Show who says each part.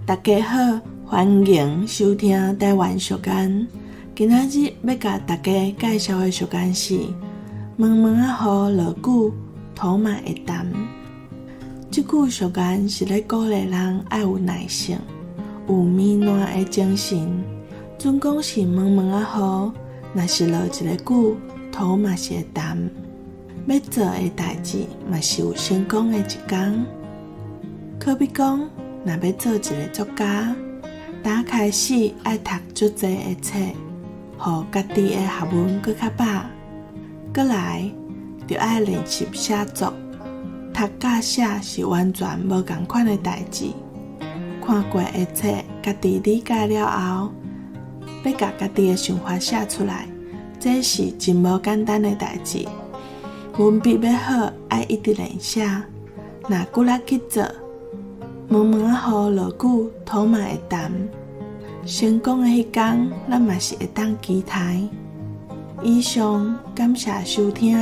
Speaker 1: 大家好，歡迎收聽台灣俗諺。今仔日欲共大家介紹的俗諺是：毛毛仔雨落久，土嘛會澹。這句俗諺是咧鼓勵人愛有耐性，有綿爛的精神。準講是毛毛仔雨，若是落一个久，土嘛是會澹。欲做的代誌嘛是有成功的一工。可比講，若欲做一个作家，打開始愛讀足濟的冊，予家己的學問閣較飽。閣來，著愛練習寫作，讀佮寫是完全無仝款的代誌。看過的冊，家己理解了後，欲共家己的想法寫出來，這是真無簡單的代誌。文筆欲好，愛一直練寫，若骨力去做，毛毛仔雨落久，土嘛會澹。成功的彼工，咱嘛是會當期待。以上，感謝收聽。